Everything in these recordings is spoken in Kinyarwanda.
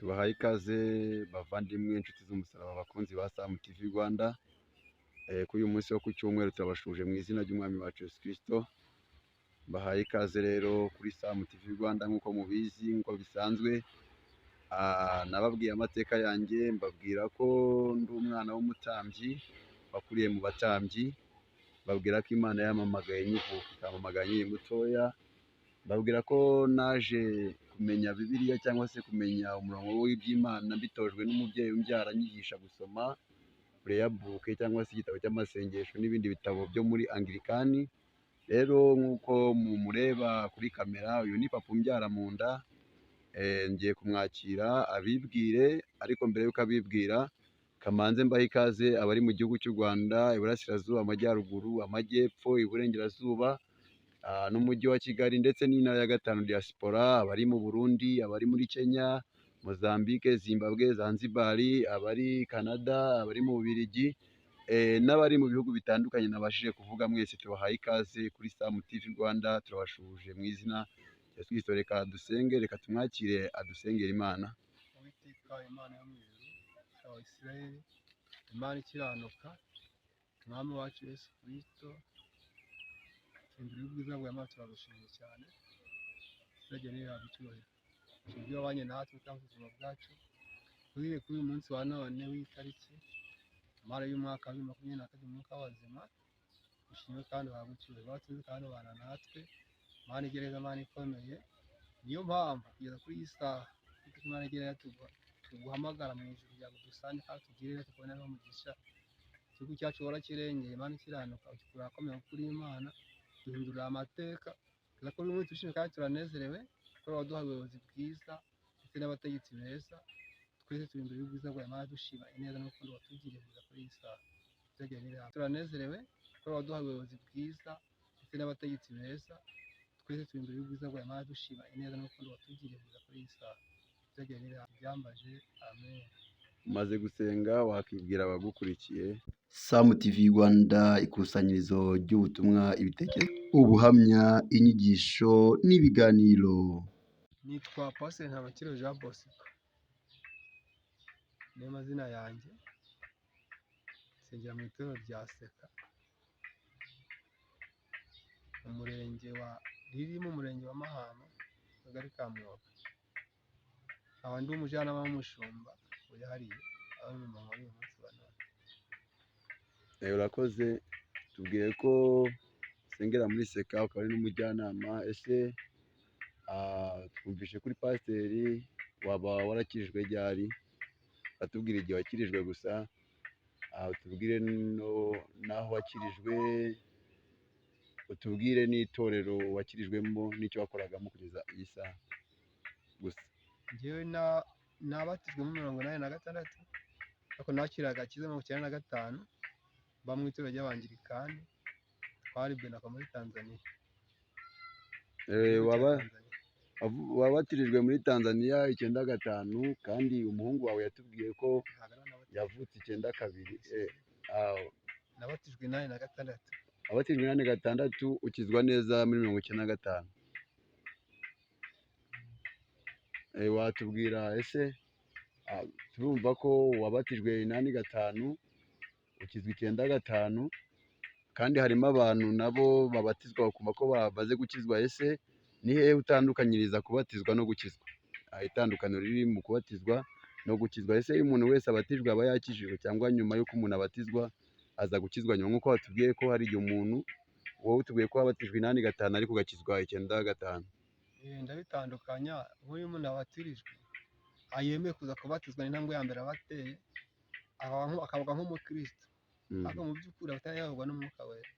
Tubahaye ikaze bavandimwe, inshuti z'umusaraba, abakunzi ba Sam TV Rwanda. Kuri uyu munsi wo ku cyumweru turabashuje mu izina ry'Umwami wacu Yesu Kristo. Mbahaye ikaze rero kuri Sam TV Rwanda nk'uko mubizi, nk'uko bisanzwe. Nababwiye amateka yanjye, mbabwira ko ndi umwana w'umutambyi wakuriye mu batambyi, mbabwira ko Imana yampamagaye nkivuka, ikampamagara nkiri mutoya, mbabwira ko naje kumenya Bibiliya cyangwa se kumenya umurongo w'iby'Imana mbitojwe n'umubyeyi umbyara anyigisha gusoma Prayer Book cyangwa se igitabo cy'amasengesho n'ibindi bitabo byo muri Anglikani. Rero nk'uko mumureba kuri kamera, uyu ni papa umbyara mu nda. Ngiye kumwakira abibwire, ariko mbere y'uko abibwira kamanze mbahe ikaze abari mu gihugu cy'u Rwanda, Iburasirazuba, Amajyaruguru, Amajyepfo, Iburengerazuba, n'umujyi wa Kigali ndetse n'intara ya gatanu diaspora, abari mu Burundi, abari muri Kenya, Mozambique, Zimbabwe, Zanzibar, abari Canada, abari mu Bubiligi, n'abari mu bihugu bitandukanye nabashije kuvuga, mwese tubahaye ikaze kuri Sam TV Rwanda. Turabashuhuje mu izina rya Yesu Kristo. Reka dusenge, reka tumwakire adusengere Imana. Uwiteka Imana yo mu ijuru, wa Isirayeli, Imana ikiranuka, Umwami wacu Yesu Kristo, imbere y'ubwiza bwawe Mana turagushimiye cyane, izajya nirihabwa icyubahiro. Uburyo wabanye natwe cyangwa ubuzima bwacu, uhereye kuri uyu munsi wa none w'itariki Mana y'umwaka wa 2024, umwuka w'abazima, ushimwe kandi uhabwe icyubahiro. Watuze kandi ubana natwe, Mana igereza, Mana ikomeye. Niyo mpamvu kugeza kuri iyi saha Imana igereza tuguhamagara mu ijuru kugira ngo dusange kandi tugirire tukubone n'umugisha. Igihugu cyacu warakirengeye Mana ikiranuka, ugikurura akomeye kuri Imana, duhindurira amateka. Kugeza kuri uyu munsi turishimye kandi turanezerewe kuko waduhaye ubuyobozi bwiza ndetse n'abategetsi beza. Twese turi imbere y'ubwiza bwawe Mana, dushima ineza n'urukundo watugiriye kugeza kuri iyi saha. Turanezerewe kuko waduhaye ubuyobozi bwiza ndetse n'abategetsi beza. Twese turi imbere y'ubwiza bwawe Mana, dushima ineza n'urukundo watugiriye kugeza kuri iyi saha. Byambaje, amen. Umaze gusenga wakibwira abagukurikiye. Sam TV Rwanda, ikusanyirizo ry'ubutumwa, ibitekerezo, ubuhamya, inyigisho n'ibiganiro. Nitwa Pasiteri Ntamakiro Jean Bosco, niyo mazina yanjye. Nsengera mu itorero rya Seka, mu murenge wa riri mu murenge wa Mahama, akagari ka Mwoga. Nkaba ndi umujyanama w'umushumba wihariye, aho ni mama w'uyu munsi wa none. Urakoze, tubwiye ko usengera muri Seka ukaba ari n'umujyanama. Ese twumvishe kuri pasiteri, waba warakijijwe ryari? Atubwire igihe wakirijwe gusa, utubwire n'aho wakirijwe, utubwire n'itorero wakirijwemo n'icyo wakoragamo kugeza iyi saha gusa. Njyewe nabatijwe muri 86, ariko nakiraga agakiza 95, mba mu itorero ry'Abangilikani, twari Benako muri Tanzania. Igihugu cya Tanzania. Wabatirijwe muri Tanzania 95, kandi umuhungu wawe yatubwiye ko Ntabwo ari nabatijwe. yavutse 92. Nabatijwe 86. Wabatijwe 86, ukizwa neza muri 95. Watubwira ese, turumva ko wabatijwe 85 ukizwa 95, kandi harimo abantu nabo babatizwa bakumva ko bamaze gukizwa. Ese ni hehe utandukanyiriza kubatizwa no gukizwa? Itandukaniro riri mu kubatizwa no gukizwa. Ese iyo umuntu wese abatijwe aba yakijijwe, cyangwa nyuma y'uko umuntu abatizwa aza gukizwa nyuma? Nk'uko watubwiye ko hari igihe umuntu, wowe utubwiye ko wabatijwe 85 ariko ugakizwa 95. Ndabitandukanya. Nk'uyu umuntu abatirijwe yemeye kuza kubatizwa, n'intambwe ya mbere aba ateye, akavuga nk'umukristo, ariko mu by'ukuri aba atarayoborwa n'umwuka wera.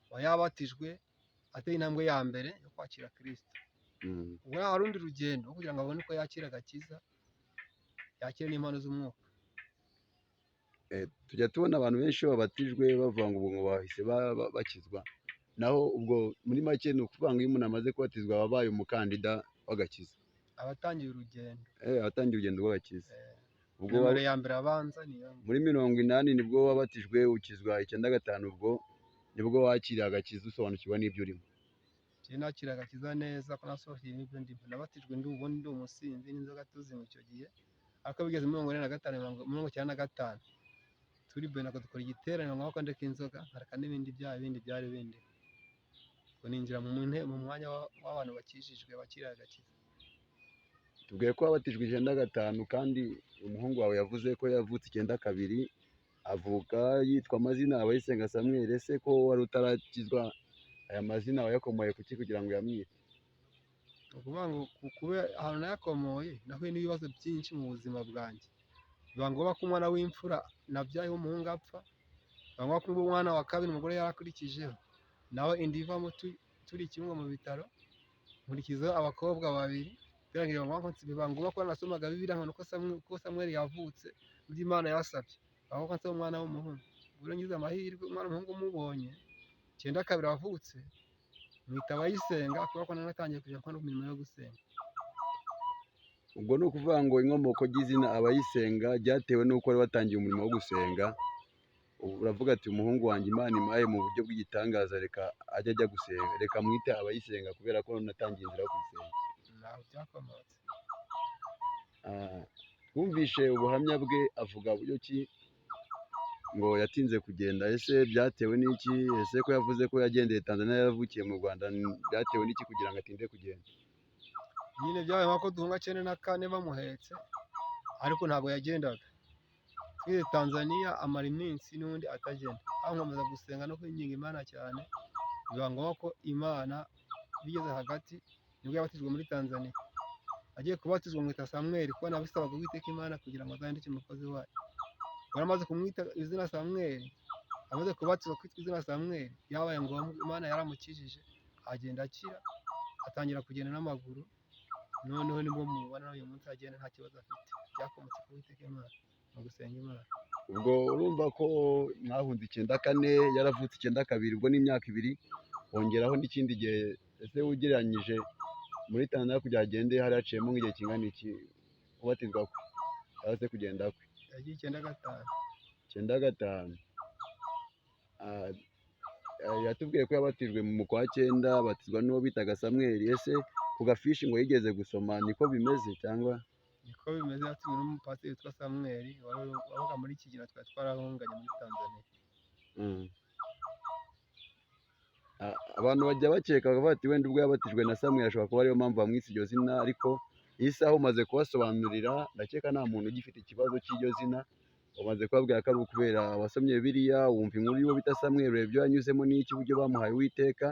Aba yabatijwe ateye intambwe ya mbere yo kwakira Kristo. Ubwo hari urundi rugendo kugira ngo abone uko yakira agakiza, yakire n'impano z'umwuka. Tujya tubona abantu benshi babatijwe bavuga ngo ubu ngo bahise bakizwa. Naho ubwo muri make ni ukuvuga ngo iyo umuntu amaze kubatizwa aba abaye umukandida w'agakiza. Abatangiye urugendo. Abatangiye urugendo rw'agakiza. Ubwo Nomero ya mbere abanza niyo. Muri 80 nibwo wabatijwe ukizwa 95, ubwo nibwo wakiriye agakiza usobanukirwa n'ibyo urimo. Njye nakira agakiza neza ko nasohokeye n'ibyo ndimo. Nabatijwe ndi ubundi ndi umusinzi n'inzoga tuzinywa icyo gihe, ariko bigeze 45 95 turi Benako dukora igiterane ngo ndeka inzoga nkareka n'ibindi byaha bindi byari bindi. Ubwo ninjira mu mwanya w'abantu bakijijwe bakiriye agakiza. Tubwiye ko wabatijwe 95 kandi umuhungu wawe yavuze ko yavutse 92, avuka yitwa amazina Abayisenga Samuel. Ese ko wari utarakizwa aya mazina wayakomoye kuki kugira ngo uyamwite? Ni ukuvuga ngo kubera ahantu nayakomoye nahuye n'ibibazo byinshi mu buzima bwanjye. Biba ngombwa ko umwana w'imfura nabyaye w'umuhungu apfa, biba ngombwa ko umwana wa kabiri umugore yarakurikijeho nawe inda ivamo turi kimwe mu bitaro, nkurikizaho abakobwa babiri. Biba ngombwa ko nasomaga Bibiliya nkabona uko Samweli yavutse, ibyo Imana yasabye. Biba ngombwa ko nsaba umwana w'umuhungu. Ubwo rero ngize amahirwe umwana w'umuhungu mubonye 92 avutse, mwita Abayisenga kubera ko nanatangiye kujya nkora imirimo yo gusenga. Ubwo ni ukuvuga ngo inkomoko ry'izina Abayisenga ryatewe n'uko wari watangiye umurimo wo gusenga. Uravuga ati umuhungu wanjye Imana impaye mu buryo bw'igitangaza, reka ajye ajya gusenga, reka mwite Abayisenga kubera ko natangiye inzira yo gusenga. Ntaho byakomotse. Twumvishe ubuhamya bwe avuga buryo ki ngo yatinze kugenda. Ese byatewe n'iki? Ese ko yavuze ko yagendeye Tanzania yaravukiye mu Rwanda, byatewe n'iki kugira ngo atinde kugenda? Nyine byabaye nko duhunga 94 bamuhetse, ariko ntabwo yagendaga. Twize Tanzania amara iminsi n'undi atagenda. Aho nkomeza gusenga no kwinginga Imana cyane, biba ngombwa ko Imana bigeze hagati nibwo yabatijwe muri Tanzania. Agiye kubatizwa mwita Samuel kuko nabisabaga Uwiteka Imana kugira ngo azandike umukozi wayo. Baramaze kumwita izina Samuel, amaze kubatizwa kwitwa izina Samuel, byabaye ngombwa Imana yaramukijije agenda akira, atangira kugenda n'amaguru. Noneho nibwo mubona uyu munsi agenda nta kibazo afite. Byakomotse ku Uwiteka Imana mu gusenga Imana. Ubwo urumva ko mwahunze 94, yaravutse 92, ubwo ni imyaka ibiri, wongeraho n'ikindi gihe. Ese ugereranyije muri Tanzania kugira agende hari haciyemo nk'igihe kingana iki kubatizwa kwe cyangwa se kugenda kwe? Yagiye 95. 95. Yatubwiye ko yabatijwe mu kwa 9, abatizwa n'uwo bitaga Samuel. Ese ku gafishi ngo yigeze gusoma niko bimeze cyangwa? Niko bimeze, yatijwe n'umupasiteri witwa Samuel wabaga muri Kigina, twari twarahunganye muri Tanzania. Abantu bajya bakeka bakavuga bati wenda ubwo yabatijwe na Samuel ashobora kuba ariyo mpamvu bamwise iryo zina, ariko iyi saha umaze kubasobanurira, ndakeka nta muntu ugifite ikibazo cy'iryo zina. Umaze kubabwira ko ari ukubera wasomye Bibiliya, wumva inkuru y'uwo bita Samuel, ureba ibyo yanyuzemo n'iki, uburyo bamuhaye Uwiteka,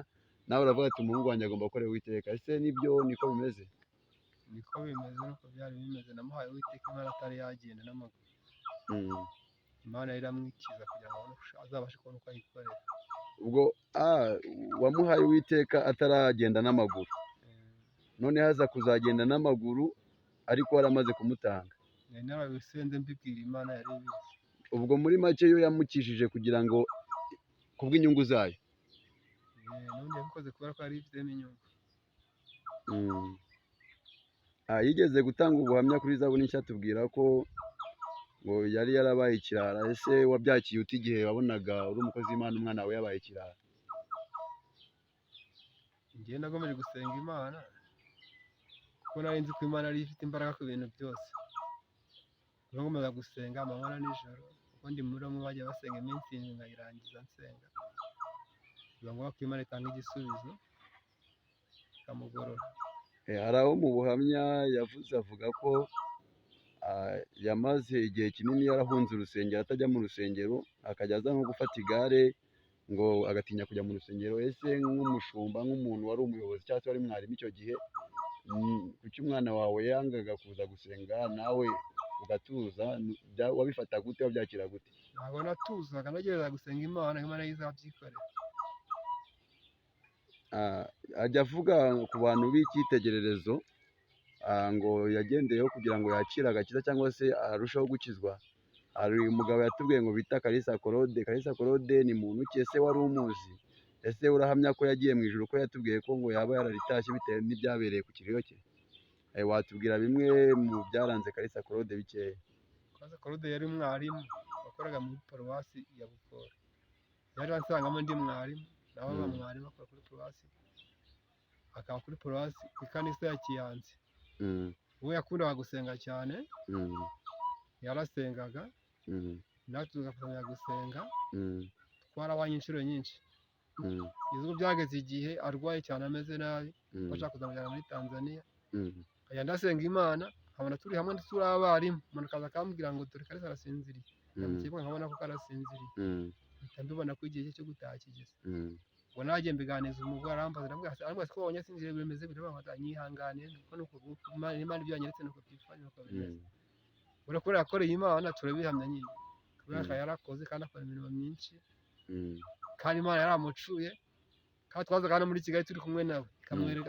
nawe uravuga ati umuhungu wanjye agomba gukorera Uwiteka. Ese nibyo niko bimeze? Niko bimeze, nuko byari bimeze. Namuhaye Uwiteka Imana atari yagenda n'amaguru. Imana yari iramwikiza kugira ngo azabashe kubona uko ayikorera. Ubwo wamuhaye Uwiteka ataragenda n'amaguru, noneho aza kuzagenda n'amaguru ariko waramaze kumutanga. Nari narabisenze mbibwira Imana yari ibizi. Ubwo muri make yo yamukijije kugira ngo kubw'inyungu zayo. N'ubundi yabikoze kubera ko yari ibifitemo inyungu. Yigeze gutanga ubuhamya kuri Zaburi Nshya tubwira ko ngo yari yarabaye ikirara. Ese wabyakiye ute igihe wabonaga uri umukozi w'Imana umwana wawe yabaye ikirara? Njyewe nagomeje gusenga Imana kuko nari nzi ko Imana ari ifite imbaraga ku bintu byose. Nagombaga gusenga amanywa na nijoro, kuko ndi muri bamwe bajya basenga iminsi irindwi nkayirangiza nsenga. Biba ngombwa ko Imana itanga igisubizo ikamugorora. Hari aho mu buhamya yavuze avuga ko yamaze igihe kinini yarahunze urusengero, atajya mu rusengero, akajya aza nko gufata igare ngo agatinya kujya mu rusengero. Ese nk'umushumba, nk'umuntu wari umuyobozi cyangwa se wari mwarimu icyo gihe, kuki umwana wawe yangaga kuza gusenga nawe ugatuza? Wabifata gute, wabyakira gute? Ntabwo natuzaga, nagerageza gusenga Imana, Imana yo izabyikorera. Ajya avuga ku bantu b'icyitegererezo, ngo yagendeyeho kugira ngo yakire agakiza cyangwa se arusheho gukizwa. Hari umugabo yatubwiye ngo bita Kalisa Claude. Kalisa Claude ni muntu ki? Ese wari umuzi? Ese urahamya ko yagiye mu ijuru, ko yatubwiye ko ngo yaba yararitashye bitewe n'ibyabereye ku kiriyo cye? Watubwira bimwe mu byaranze Kalisa Claude bikeya? Kalisa Claude yari umwarimu wakoraga muri paruwasi ya Bukore. Yari ansangamo ndi mwarimu, nawe aba mwarimu akora kuri paruwasi. Akaba kuri paruwasi ku ikanisa ya Kiyanzi. We yakundaga gusenga cyane, yarasengaga, natwe tugafatanya gusenga. Twarabanye inshuro nyinshi. Kugeza ubwo byageze igihe arwaye cyane ameze nabi, bashaka kuzamujyana muri Tanzania, nkajya ndasenga Imana nkabona turi hamwe turi abarimu, umuntu akaza akambwira ngo dore Kalisa arasinziriye, ndamukeka nkabona ko karasinziriye, mpita mbibona ko igihe cye cyo gutaha kigeze. Ubwo nagiye mbiganiza umugore, arambaza, ndamubwira ko wabonye asinziriye bimeze bityo, bamufata nyihangane kuko nuko Imana ibyo yanyeretse nuko byifashe nuko bimeze. Ubwo kubera yakoreye Imana turabihamya nyine, kubera ko yarakoze kandi akora imirimo myinshi, kandi Imana yaramucuye, kandi twazaga hano muri Kigali turi kumwe nawe,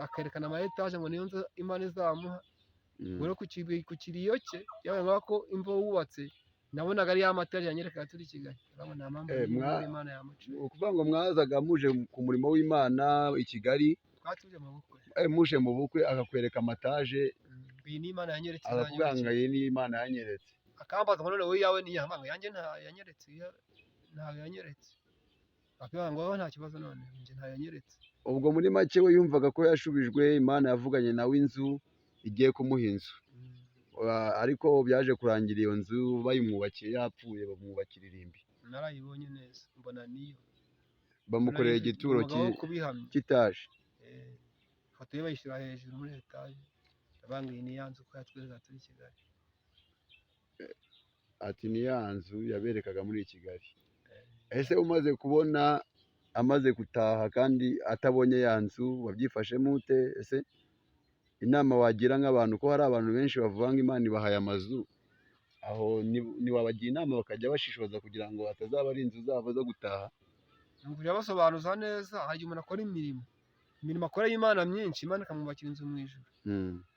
akerekana ama etaje ngo niyo nzu Imana izamuha. Ubwo rero ku kiriyo cye byabaye ngombwa ko imva wubatse nabonaga ari ya mataje yanyerekaga turi i Kigali, urabona nta mpamvu y'uko Imana yamucuye. Ni ukuvuga ngo mwazaga muje ku murimo w'Imana i Kigali, Twari tuje mu bukwe. Muje mu bukwe akakwereka amataje, Iyi ni Imana yanyeretse, akakubwira ngo iyi ni Imana yanyeretse. Akambaza ngo none wowe iyawe ni iyahe? Ngo yanjye ntayo yanyeretse, ntayo yanyeretse. Akambwira ngo wowe nta kibazo, none njye ntayo yanyeretse. Ubwo muri make we yumvaga ko yashubijwe, Imana yavuganye nawe inzu igiye kumuha inzu. Ariko byaje kurangira iyo nzu bayimwubakiye yapfuye, bamwubakira irimbi. Narayibonye neza mbona niyo. Bamukoreye igituro Umugabo wo kubihamya. cy'itaje. Ifoto ye bayishyira hejuru muri etaje, ndavuga ngo iyi ni ya nzu ko yatwereka turi i Kigali. Ati ni ya nzu yaberekaga muri Kigali. Ese umaze kubona amaze gutaha kandi atabonye ya nzu wabyifashemo ute? Ese inama wagira nk'abantu, ko hari abantu benshi bavuga ngo Imana ibahaye amazu, aho ntiwabagira inama bakajya bashishoza kugira ngo atazaba ari inzu zabo zo gutaha? Ni ukujya basobanuza neza. Hari igihe umuntu akora imirimo akoreye Imana myinshi, Imana ikamwubakira inzu mu ijuru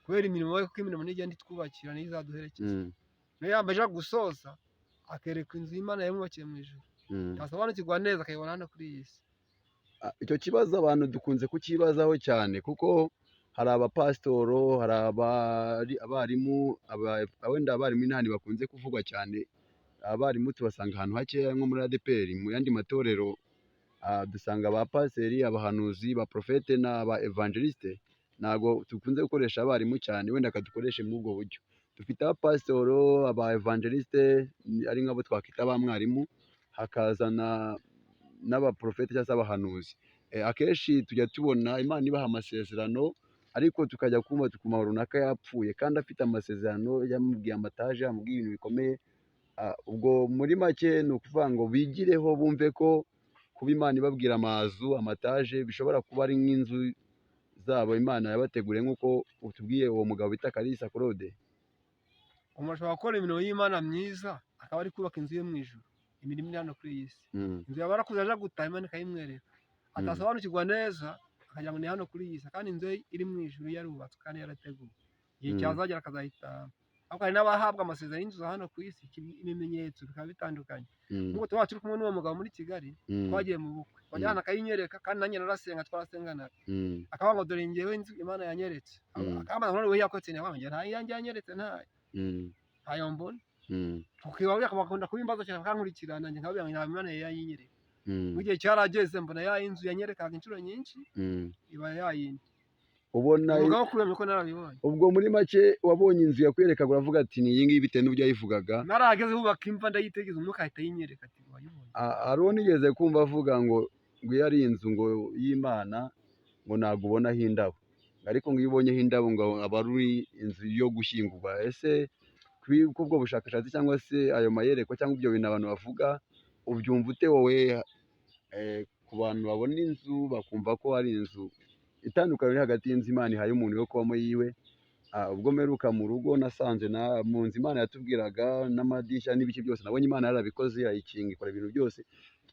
kubera imirimo ye, kuko imirimo niyo igenda itwubakira, niyo izaduherekeza. Niyo yambaye gusoza akereka inzu y'Imana yamwubakiye mu ijuru, yasobanukirwa neza akayibona hano kuri iyi si. Icyo kibazo abantu dukunze kukibazaho cyane, kuko hari abapasitoro, hari abarimu, wenda abarimu inani bakunze kuvugwa cyane. Abarimu tubasanga ahantu hakeya nko muri ADEPR, mu yandi matorero dusanga ba pasiteri, abahanuzi, ba profete n'aba evangeliste. Ntabwo dukunze gukoresha abarimu cyane, wenda kadukoreshe muri ubwo buryo. Dufite abapasitoro, aba evangeliste ari nk'abo twakwita ba mwarimu, hakazana n'abaprofete cyangwa se abahanuzi. Akenshi tujya tubona Imana ibaha amasezerano, ariko tukajya kumva tukumva runaka yapfuye kandi afite amasezerano, yamubwiye amataje, yamubwiye ibintu bikomeye. Ubwo muri make ni ukuvuga ngo bigireho, bumve ko kuba Imana ibabwira amazu, amataje, bishobora kuba ari nk'inzu zabo Imana yabateguriye, nk'uko utubwiye uwo mugabo bita Kalisa Claude. Umuntu ashobora gukora imirimo y'Imana myiza akaba ari kubaka inzu ye mu ijuru, imirimo iri hano kuri iyi si. Inzu yaba yarakuze aje gutaha, Imana ikayimwereka, atasobanukirwa neza akagira ngo ni hano kuri iyi si, kandi inzu ye iri mu ijuru yarubatswe kandi yarateguwe, igihe cyazagera akazayitaha. Ariko hari n'abahabwa amasezerano y'inzu za hano ku isi, ibimenyetso bikaba bitandukanye. Nk'uko tuba turi kumwe n'uwo mugabo muri Kigali, twagiye mu bukwe, twajyana akayinyereka, kandi nanjye narasenga, twarasenganaga, akavuga ngo dore njyewe inzu Imana yanyeretse. Akambaza ngo none wowe yakotse, nti njye nta yanjye yanyeretse, ntayo, ntayo mbona. Tukiba bakunda kubimbaza cyane, bakankurikirana, njye nkababwira ngo ntabwo Imana yayinyereka. Mu gihe cyarageze mbona ya inzu yanyerekaga inshuro nyinshi iba yayindi. Ubona Umugabo wo kubimenya ko narabibonye. Ubwo muri make wabonye inzu yakwerekaga uravuga ati ni iyi ngiyi, bitewe n'uburyo yayivugaga. Narahageze bubaka imva, ndayitegereza, umwuka ahita ayinyereka ati wayibonye. Hari uwo nigeze kumva avuga ngo iyo ari inzu ngo y'Imana ngo ntabwo ubonaho indabo, ariko ngo iyo ubonyeho indabo ngo aba ari inzu yo gushyingurwa. Ese kuri ubwo bushakashatsi cyangwa se ayo mayerekwa cyangwa ibyo bintu abantu bavuga ubyumva ute wowe? Ku bantu babona inzu bakumva ko ari inzu, itandukaniro riri hagati y'inzu Imana ihaye umuntu yo kubamo yiwe. Ubwo mperuka mu rugo nasanze na mu nzu Imana yatubwiraga n'amadirishya n'ibiki byose, nabonye Imana yarabikoze, irayikinga, ikora ibintu byose.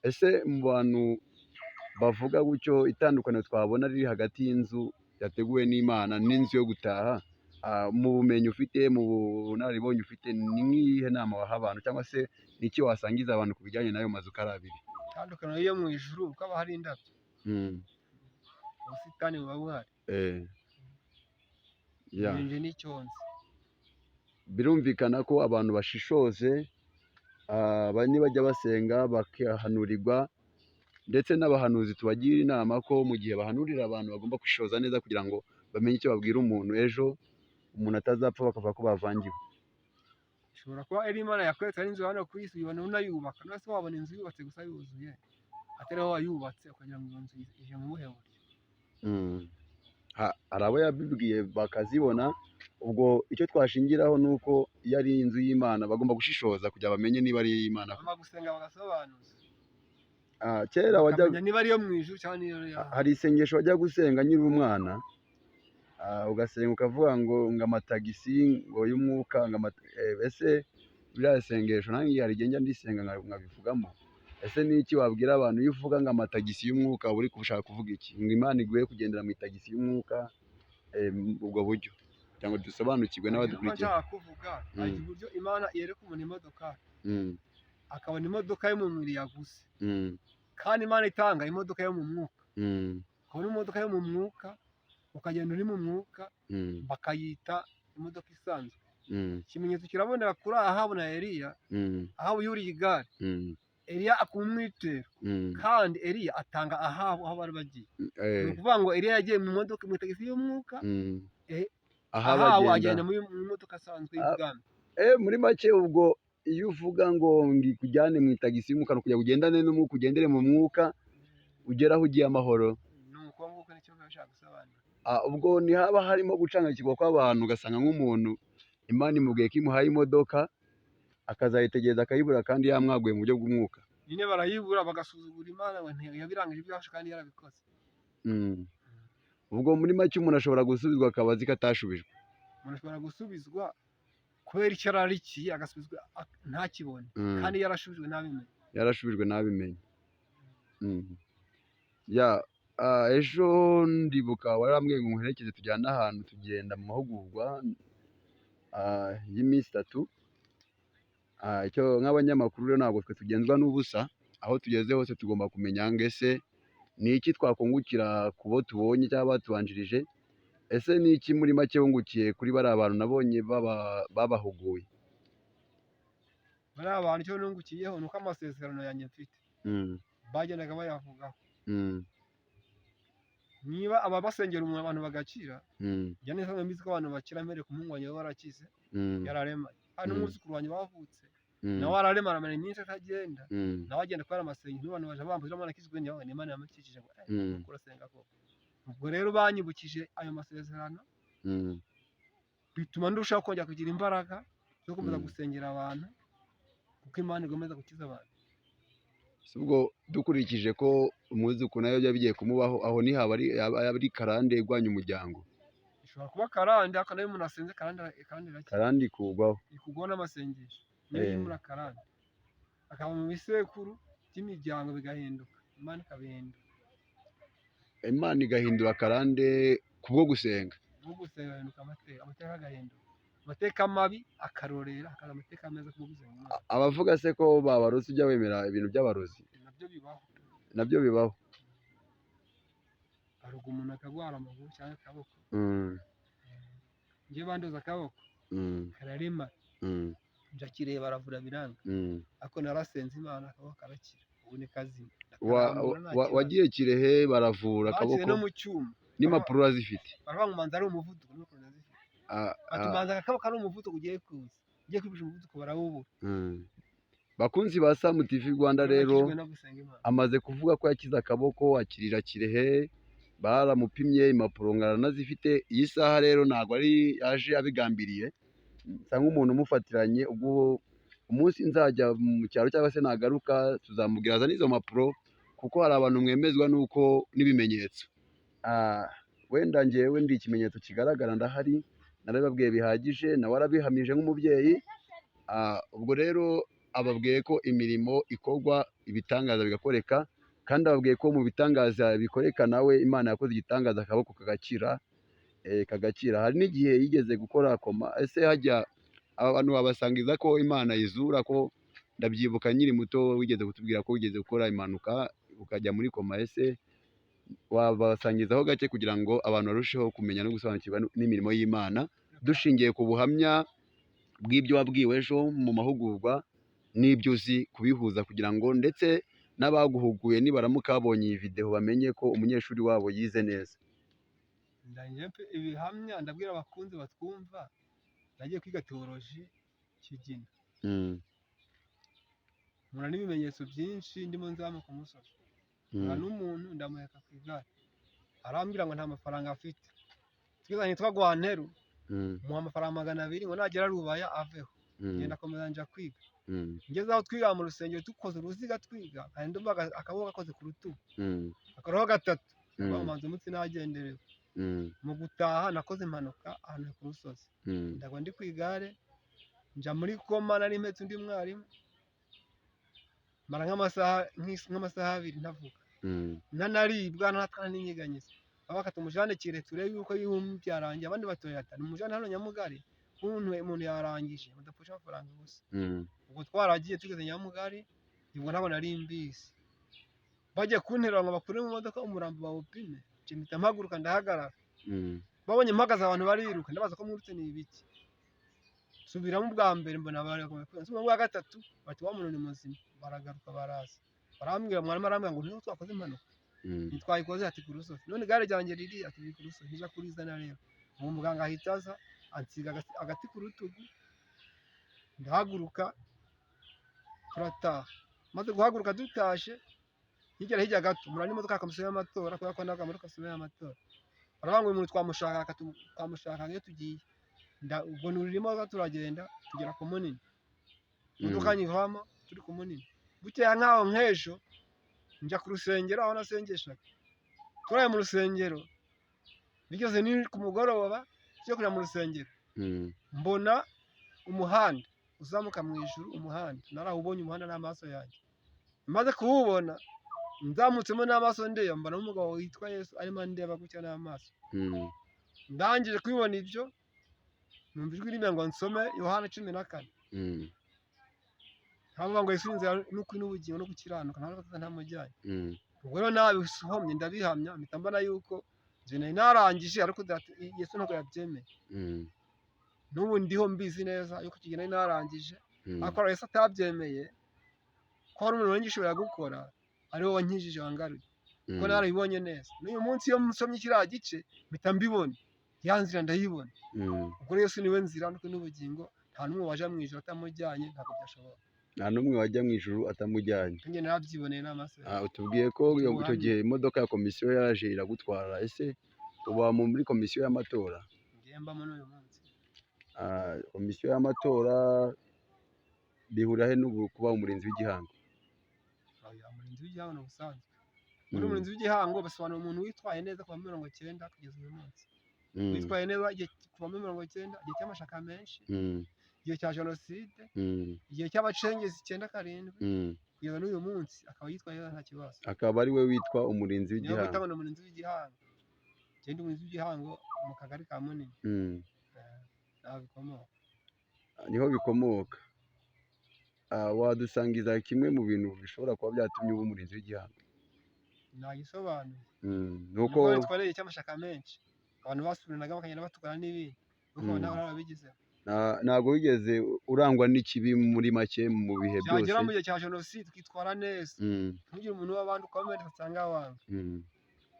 Ese mu bantu bavuga gutyo, itandukaniro twabona riri hagati y'inzu yateguwe n'Imana n'inzu yo gutaha, mu bumenyi ufite, mu bunararibonye ufite, ni nk'iyihe nama waha abantu cyangwa se ni iki wasangiza abantu ku bijyanye n'ayo mazu uko ari abiri? Itandukaniro yo mu ijuru uko haba hari indabyo, ubusitani buba buhari. Nje n'icyonzi. Birumvikana ko abantu bashishoze, nibajya basenga bakahanurirwa, Ndetse n'abahanuzi tubagira inama ko mu gihe bahanurira abantu bagomba gushishoza neza kugira ngo bamenye icyo babwira umuntu, ejo umuntu atazapfa bakavuga ko bavangiwe. Ishobora kuba ari Imana yakweretse ari inzu hano ku isi, uyibona unayubaka. None se wabona inzu yubatse gusa yuzuye, atari wowe wayubatse, ukagira ngo iyo nzu ije mu buhe buryo? Hari abo yabibwiye bakazibona. Ubwo icyo twashingiraho ni uko iyo ari inzu y'Imana bagomba gushishoza kugira bamenye niba ari iy'Imana. Bagomba gusenga bagasobanuza. Kera wajya bakamenya niba ariyo mu ijuru cyangwa niyo yo hari isengesho wajya gusenga nkiri umwana, ugasenga ukavuga ngo amatagisi ngo y'umwuka ngo ese biriya sengesho nanjye hari igihe njya ndisenga nkabivugamo. Ese ni iki wabwira abantu iyo uvuga ngo amatagisi y'umwuka, uba uri gushaka kuvuga iki? Ngo Imana iguhe kugendera mu itagisi y'umwuka, ubwo buryo kugira ngo dusobanukirwe Hari uko n'abadukurikiye. nshaka kuvuga, hari uburyo Imana yereka umuntu imodoka, akabona imodoka yo mu mubiri yaguze, kandi Imana itanga imodoka yo mu mwuka. Ukabona imodoka yo mu mwuka, ukagenda uri mu mwuka, bakayita imodoka isanzwe. Ikimenyetso kiraboneka kuri Ahabu na Eliya. Ahabu yuriye igare, Eliya akuba umwitero, kandi Eliya atanga Ahabu aho bari bagiye. Ni ukuvuga ngo Eliya yagiye mu modoka mu itagisi y'umwuka, Ahabu Ahabu agenda agenda mu modoka asanzwe y'ubwami. Muri make ubwo iyo uvuga ngo ngikujyane mu itagisi y'umwuka, ni ukugira ngo ugendane n'umwuka, ugendere mu mwuka, ugere aho ugiye amahoro. Ni uko nguko nicyo bashaka gusobanura. Ubwo ntihaba harimo gucanganyikirwa kw'abantu, ugasanga nk'umuntu Imana imubwiye ko imuhaye imodoka, akazayitegereza akayibura kandi yamwaguye mu buryo bw'umwuka. Nyine barayibura bagasuzugura Imana ngo ntiyabirangije ibyacu kandi yarabikoze. Ubwo muri make umuntu ashobora gusubizwa akaba azi ko atashubijwe. Umuntu ashobora gusubizwa kubera icyo ararikiye, agasubizwa ntakibone, kandi yarashubijwe ntabimenye. Yarashubijwe ntabimenye. Ya, ejo ndibuka warambwiye ngo nkuherekeze tujyane ahantu, tugenda mu mahugurwa y'iminsi 3. Icyo nk'abanyamakuru rero ntabwo twe tugenzwa n'ubusa, aho tugeze hose tugomba kumenya ngo ese ni iki twakungukira ku bo tubonye cyangwa batubanjirije, ese ni iki muri make wungukiye kuri bariya bantu nabonye babahuguye? Bariya bantu icyo nungukiyeho ni uko amasezerano yanjye mfite bagendaga bayavugaho. Niba aba basengera umuntu abantu bagakira, njya neza mbizi ko abantu bakira mbere ku muhungu wanjye warakize, yararemaye. Hari n'umwuzukuru wanjye wavutse, nawe araremara amara iminsi atagenda, nawe agenda kubera amasengesho, n'abantu baje bambuza Imana akizwe, njyewe ni Imana yamukijije ngo urasenga koko. Ubwo rero banyibukije ayo masezerano, bituma ndushaho kongera kugira imbaraga zo gukomeza gusengera abantu, kuko Imana igomeza gukiza abantu. Ubwo dukurikije ko umwuzukuru nawe byaba bigiye kumubaho, aho ntihaba ari karande igwanya umuryango? Ishobora kuba karande, ariko nayo umuntu asenze karande irakira. Karande ikugwaho. Ikugwaho n'amasengesho. Niyo yimura karande. Akaba mu bisekuru by'imiryango bigahinduka, Imana ikabihindura. Imana igahindura karande kubwo gusenga. Kubwo gusenga agahinduka amateka, amateka agahinduka. Amateka mabi akarorera, akaza amateka meza kubwo gusenga Imana. Abavuga se ko babarozi, ujya wemera ibintu by'abarozi? Nabyo bibaho. Nabyo bibaho. Baroga umuntu akagwara amaguru cyangwa akaboko. Njye bandoza akaboko, kararema. Njakireba baravura biranga. Ariko narasenze Imana akaboko karakira. Ubu ni kazima. Wagiye Kirehe baravura akaboko. Baciye no mu cyuma. N'impapuro urazifite? Baravuga ngo umanza ari umuvuduko, n'impapuro ndazifite. Ati umanza akaboko ari umuvuduko ugiye kuza. Ugiye kwipisha umuvuduko barawubura. Bakunzi ba Sam TV Rwanda rero, Bakijwe no gusenga Imana. amaze kuvuga ko yakize akaboko, akirira Kirehe, baramupimye impapuro ngaranazifite. Iyi saha rero ntabwo ari yaje abigambiriye, nsa nk'umuntu umufatiranye. Ubwo umunsi nzajya mu cyaro cyangwa se nagaruka tuzamubwira azane izo mpapuro, kuko hari abantu mwemezwa nuko n'ibimenyetso. Wenda njyewe ndi ikimenyetso kigaragara, ndahari, narabibabwiye bihagije, nawe arabihamije nk'umubyeyi. Ubwo rero ababwiye ko imirimo ikorwa, ibitangaza bigakoreka, kandi ababwiye ko mu bitangaza bikoreka nawe Imana yakoze igitangaza akaboko kagakira, kagakira. Hari n'igihe yigeze gukora koma. Ese hajya abantu babasangiza ko Imana izura? Ko ndabyibuka nkiri muto wigeze kutubwira ko wigeze gukora impanuka ukajya muri koma. Ese wabasangizaho gake kugira ngo abantu barusheho kumenya no gusobanukirwa n'imirimo y'Imana, dushingiye ku buhamya bw'ibyo wabwiwe ejo mu mahugurwa n'ibyo uzi kubihuza, kugira ngo ndetse N'abaguhuguye nibaramuka babonye iyi videwo bamenye ko umunyeshuri wabo yize neza. Ndangije mpe ibihamya, ndabwira abakunzi batwumva, nagiye kwiga tewoloji Kigina, mpura n'ibimenyetso byinshi ndimo nzamuka umusozi, mpura n'umuntu ndamuheka ku igare, arambwira ngo nta mafaranga afite, tugeze nitwa Gwanteru, muha amafaranga 200 ngo nagera Rubaya aveho. Ngenda akomeza nja kwiga, ngeze aho twiga mu rusengero dukoze uruziga twiga, nkajya ndumva akaboko gakoze ku rutugu, akaroho gatatu, ndavuga ngo umunsi nagenderewe. Mu gutaha nakoze impanuka ahantu ku rusozi, ndagwa ndi ku igare, nja muri koma, nari mpetse undi mwarimu, mara nk'amasaha 2 ntavuga, ntanaribwa, ntatwana n'inyiganyiza. Baba tumujane kire turebe yuko yumva byarangiye, abandi batoya ati nimujane hano Nyamugari, umuntu yarangije mudapfusha amafaranga ubusa. Ubwo twaragiye tugeze Nyamugari, ubwo ntabwo nari mbizi, bagiye kunterura ngo bakure mu modoka umurambo bawupime, nje mpita mpaguruka ndahagarara. Babonye mpagaze abantu bariruka, ndabaza ko mwirutse ni ibiki. Nsubiramo ubwa mbere mbona barakomeye, nsubiramo ubwa gatatu bati wa muntu ni muzima, baragaruka baraza barambwira, mwarimu arambwira ngo ntiho twakoze impanuka, ntitwayikoze, ati ku rusozi, none igare ryanjye riri, ati riri ku rusozi, nija kurizana rero. Uwo muganga ahita aza ansiga agati ku rutugu, ndahaguruka turataha. Maze guhaguruka dutashe, hirya hirya gato mpura n'imodoka ya komisiyo y'amatora, kubera ko nabaga muri komisiyo y'amatora, baravuga ngo uyu muntu twamushaka, twamushaka iyo tugiye. Ubwo nurira imodoka turagenda tugera ku Munini, imodoka nyivamo turi ku Munini, bukeye nkaho nk'ejo njya ku rusengero aho nasengeshaga, turaye mu rusengero, bigeze ni ku mugoroba tujya kujya mu rusengero, mbona umuhanda uzamuka mu ijuru, umuhanda narawubonye, umuhanda n'amaso yanjye, maze kuwubona nzamutsemo n'amaso ndeba, mbona umugabo witwa Yesu arimo andeba gutya n'amaso. Ndangije kubibona ibyo, numva ijwi rimbwira ngo nsome Yohana 14, nkavuga ngo Yesu ni inzira n'ukuri n'ubugingo no gukiranuka, nta n'ubwo ntamujyanye. Ubwo rero nabihomye ndabihamya, mpita mbona yuko nje nari narangije, ariko Yesu ntabwo yabyemeye. N'ubu ndiho mbizi neza yuko icyo gihe nari narangije, ariko Yesu atabyemeye, ko hari umuntu wari gukora ari we wankijije wangaruye, kuko narabibonye neza. N'uyu munsi iyo nsomye kiriya gice mpita mbibona, ya nzira ndayibona. Ubwo rero Yesu niwe nzira n'ukuri n'ubugingo, nta n'umwe waja mu ijuru atamujyanye, ntabwo byashoboka. Nta n'umwe wajya mu ijuru atamujyanye. Njye narabyiboneye n'amaso yanjye. Utubwiye ko icyo gihe imodoka ya komisiyo yaje iragutwara, ese uba muri komisiyo y'amatora? Ngiye mbamo n'uyu munsi. Komisiyo y'amatora bihurira he n'ubu kuba umurinzi w'igihango? Oya, umurinzi w'igihango ni ubusanzwe. Muri umurinzi w'igihango basobanura umuntu witwaye neza kuva muri 90 kugeza uyu munsi. Witwaye neza igihe kuva muri 90, igihe cy'amashaka menshi, igihe cya jenoside, igihe cy'abacengezi 97, kugeza n'uyu munsi akaba yitwaye neza nta kibazo. Akaba ari we witwa umurinzi Niyo w'igihango. bita ngo ni umurinzi w'igihango. Njye ndi umurinzi w'igihango mu kagari ka Munini. Naho bikomoka. Niho bikomoka. Wadusangiza kimwe mu bintu bishobora kuba byatumye uba umurinzi w'igihango? Nagisobanuye. Nuko Nuko witwa igihe cy'amashaka menshi, abantu basubiranagamo bakagenda batukana n'ibindi, nuko nawe narabigizeho. Ntabwo wigeze urangwa n'ikibi muri make mu bihe byose. Byagera mu gihe cya jenoside ukitwara neza, ntugire umuntu w'abandi ukomeretsa cyangwa wanga.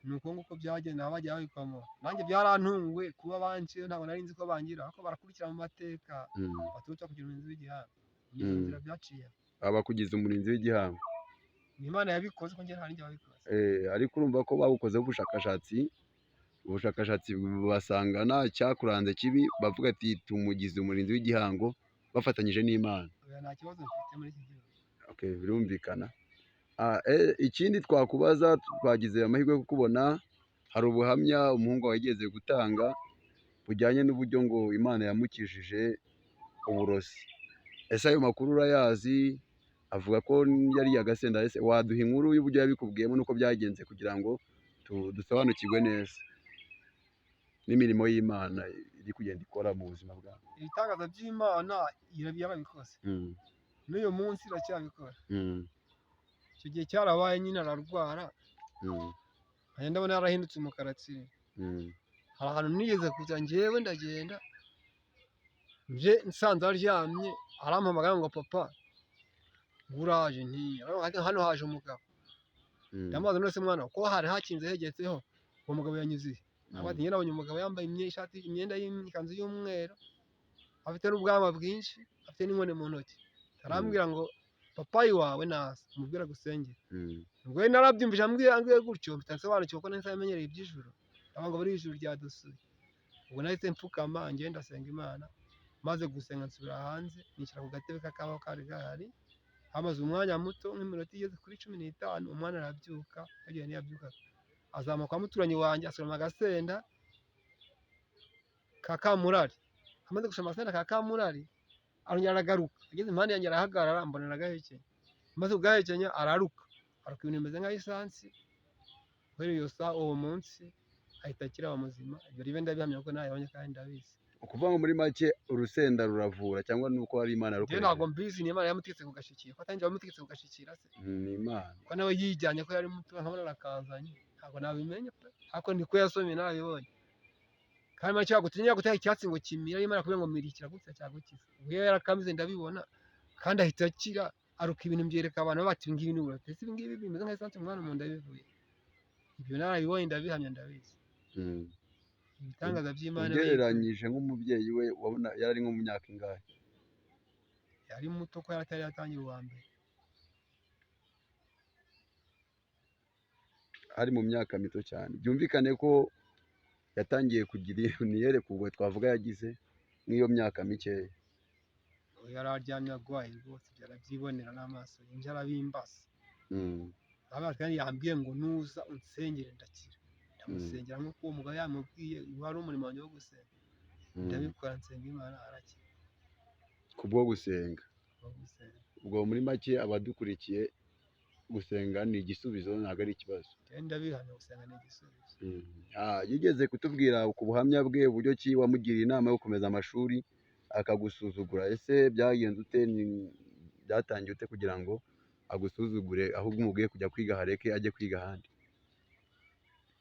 Ni uko nguko byagenda, aho bagiye babikomora. Nanjye byarantunguye kuba banciye, ntabwo nari nzi ko bangira, ariko barakurikira mu mateka baturutse kugira umurinzi w'igihango. Ni izo nzira byaciye. Abakugize umurinzi w'igihango. Ni Imana yabikoze, ko njye nta n'ijye wabikoze. Ariko urumva ko babukozeho ubushakashatsi, ubushakashatsi basanga nta cyakuranze kibi, bavuga ati tumugize umurinzi w'igihango bafatanyije n'Imana. Oya, nta kibazo mfite muri iki gihugu. Okay, birumvikana. Ikindi twakubaza, twagize amahirwe yo kukubona, hari ubuhamya umuhungu wawe yigeze gutanga bujyanye n'uburyo ngo Imana yamukijije uburozi. Ese ayo makuru urayazi? Avuga ko yariye agasenda, ese waduha inkuru y'uburyo yabikubwiyemo n'uko byagenze kugira ngo dusobanukirwe neza n'imirimo y'Imana iri kugenda ikora mu buzima bwawe? Ibitangaza by'Imana yarabikoze, n'uyu munsi iracyabikora. Icyo gihe cyarabaye nyine ararwara, nkajya ndabona yarahindutse umukara tsiri. Hari ahantu nigeze kujya njyewe ndagenda, nje nsanze aryamye, arampamagara ngo papa, Ngo uraje nti hano haje umugabo. Ndamubaza none se mwana ko hari hakinze hegetseho uwo mugabo yanyuze he? Aravuga ati njye nabonye umugabo yambaye ishati imyenda y'ikanzu y'umweru afite n'ubwanwa bwinshi afite n'inkoni mu ntoki. Arambwira ngo papayi wawe naza umubwira agusengere. Ubwo rero narabyumvise ambwiye gutyo mpita nsobanukirwa ko nahise amenyereye iby'ijuru. Ndavuga ngo buriya ijuru ryadusuye. Ubwo nahise mfukama ngenda ndasenga Imana, maze gusenga nsubira hanze nicara ku gatebe k'akabaho kari gahari. Hamaze umwanya muto nk'iminota igeze kuri 15 umwana arabyuka, yagiye ntiyabyukaga. Azamuka kwa muturanyi wanjye asoroma agasenda ka kamurari. Amaze gusoroma agasenda ka kamurari arongera aragaruka, ageze impande yanjye arahagarara mbona aragahekenya. Amaze kugahekenya araruka, aruka ibintu bimeze nka esansi. Guhera iyo saa uwo munsi ahita akira aba muzima. Ibyo ribe ndabihamya kuko nabibonye kandi ndabizi. Ukuvuga ngo muri make urusenda ruravura cyangwa nuko ari Imana Njyewe yarukoresheje? ntabwo mbizi ni Imana yamutegetse kugashikira, ko atangira bamutegetse kugashikira se. Ni Imana. Ko nawe yijyanye ko yari muto nkabona arakazanye, ntabwo nabimenya pe, ariko niko yasomye narabibonye. Kandi make yagutinya guteka icyatsi ngo kimira, Imana yakubwiye ngo mira kiragukiza cyagukiza. Ubwo iyo yarakamize ndabibona kandi ahita akira, aruka ibintu mbyereka abantu bati ibi ngibi ni uburozi, ese ibi ngibi bimeze nka esanse umwana mu nda bivuye. Ibyo narabibonye ndabihamya ndabizi. Ibitangaza by'Imana Ugereranyije nk'umubyeyi we wabona yari nko mu myaka ingahe? Yari muto ko yari atari yatangira uwa mbere. Ari mu myaka mito cyane. Byumvikane ko yatangiye kugira iyerekwa ubwo twavuga yagize nk'iyo myaka mikeya. Yari aryamye arwaye rwose byarabyibonera n'amaso yinjira arabimbasa. Kandi yambwiye ngo nuza unsengere ndakira. Ndamusengera nk'uko uwo mugabo yamubwiye, wari umurimo wanjye wo gusenga. Ndabikora nsenga Imana arakira. Kubwo gusenga. Ubwo muri make abadukurikiye gusenga ni igisubizo ntabwo ari ikibazo. Ndabihamya gusenga ni igisubizo. Yigeze kutubwira ku buhamya bwe uburyo ki wamugiriye inama yo gukomeza amashuri akagusuzugura. Ese byagenze ute? Byatangiye ute kugira ngo agusuzugure ahubwo umubwiye kujya kwiga hareke ajye kwiga ahandi?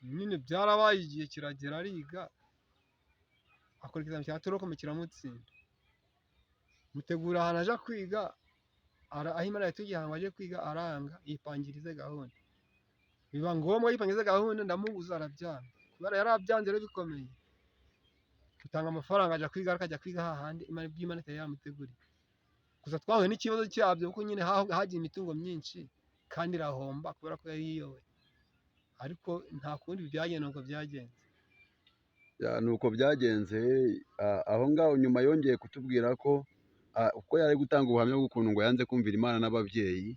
Nyine byarabaye igihe kiragera ariga akora ikizami cya torokome kiramutsinda. Mutegura ahantu aja kwiga, aho Imana yatugiye ahantu aje kwiga aranga yipangirize gahunda. Biba ngombwa yipangirize gahunda ndamubuza arabyanga. Kubera yarabyanze rero bikomeye. Utanga amafaranga aja kwiga akajya kwiga hahandi Imana iby'Imana itari yamuteguriye. Gusa twahuye n'ikibazo cyabyo kuko nyine hagiye imitungo myinshi kandi irahomba kubera ko yari yiyoboye. Ariko nta kundi byagenze nuko byagenze. Nuko byagenze aho ngaho nyuma yongeye kutubwira ko uko yari gutanga ubuhamya bw'ukuntu ngo yanze kumvira Imana n'ababyeyi,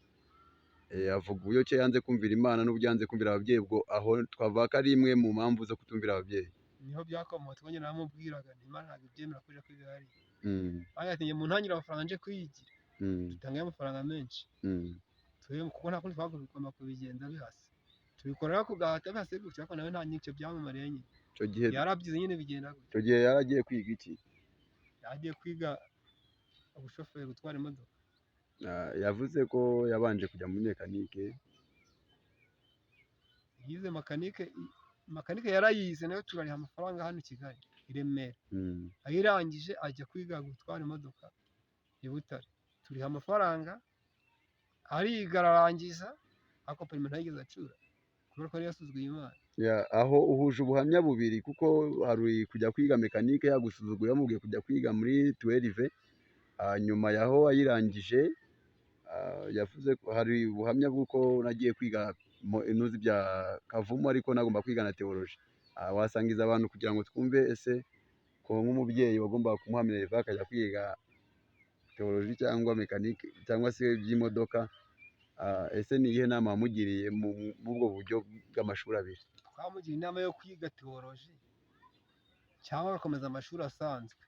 avuga uburyo ki yanze kumvira Imana n'uburyo yanze kumvira ababyeyi, ubwo aho twavuga ko ari imwe mu mpamvu zo kutumvira ababyeyi. Niho byakomotse kuko njye naramubwiraga nti Imana ntabwo ibyemera ko ujya kwiga hariya. Aravuga ati njye muntangire amafaranga nje kwiyigira. Dutangayo amafaranga menshi. Kuko nta kundi twagomba kubigenza bihase. Tubikorera ku gahato bihase gutyo ariko nawe nta nyicyo byamumariye nyine. Icyo gihe yarabyize nyine bigenda gutyo. Icyo gihe yaragiye kwiga iki? Yagiye kwiga ubushoferi gutwara imodoka. Yavuze ko yabanje kujya muri mekanike. Yize makanike, makanike yarayize nayo turariha amafaranga hano i Kigali i Remera. Ayirangije ajya kwiga gutwara imodoka i Butare. Turiha amafaranga ariga ararangiza ariko perime ntayigeze acura kubera ko yari yasuzuguye Imana. Aho uhuje ubuhamya bubiri kuko hari kujya kwiga mekanike yagusuzuguye yamubwiye kujya kwiga muri 12, nyuma yaho ayirangije yavuze ko hari ubuhamya bw'uko nagiye kwiga inuzi bya Kavumu ariko nagomba kwiga na teoloji. Wasangiza abantu kugira ngo twumve ese ko nk'umubyeyi wagombaga kumuha minerva akajya kwiga teoloji cyangwa mekanike cyangwa se iby'imodoka, ese ni iyihe nama wamugiriye muri ubwo buryo bw'amashuri abiri? Twamugira inama yo kwiga teoloji cyangwa agakomeza amashuri asanzwe,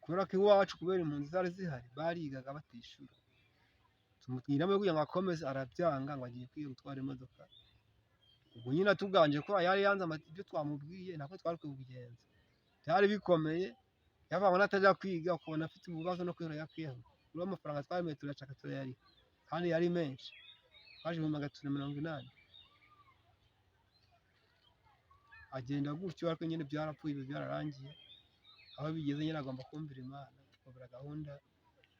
kubera ko iwacu kubera impunzi zari zihari barigaga batishyura. Tumugira inama yo kugira ngo akomeze, arabyanga ngo agiye kwiga gutwara imodoka. Ubwo nyine atuganje ko yari yanze ibyo twamubwiye ntabwo twari kubigenza, byari bikomeye. Yavuga ngo natajya kwiga ukabona afite ibibazo no kwihora yakwiyahuye. Uriya amafaranga twemeye turayashaka turayariha kandi yari menshi, twaje 380,000. Agenda gutyo ariko nyine byarapfuye, ibyo byararangiye. Aho bigeze nyine agomba kumvira Imana, akumvira gahunda,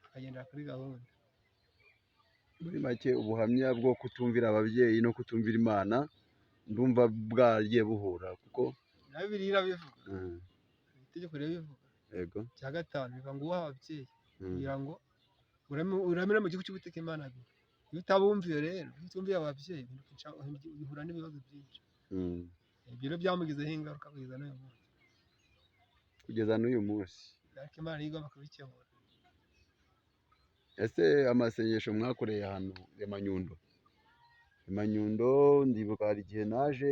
akagendera kuri gahunda. Muri make ubuhamya bwo kutumvira ababyeyi no kutumvira Imana ndumva bwagiye buhura kuko Na Bibiliya irabivuga, itegeko rirabivuga. Yego. Cya gatanu bivuga ngo wubahe ababyeyi kugira ngo uramire mu gihugu cy'Uwiteka Imana yawe. Iyo utabumviye rero, iyo utumviye ababyeyi uhura n'ibibazo byinshi. Ibyo rero byamugizeho ingaruka kugeza n'uyu munsi. Kugeza n'uyu munsi. Ariko Imana niyo igomba kubikemura. Ese amasengesho mwakoreye ahantu Remanyundo, Remanyundo ndibuka hari igihe naje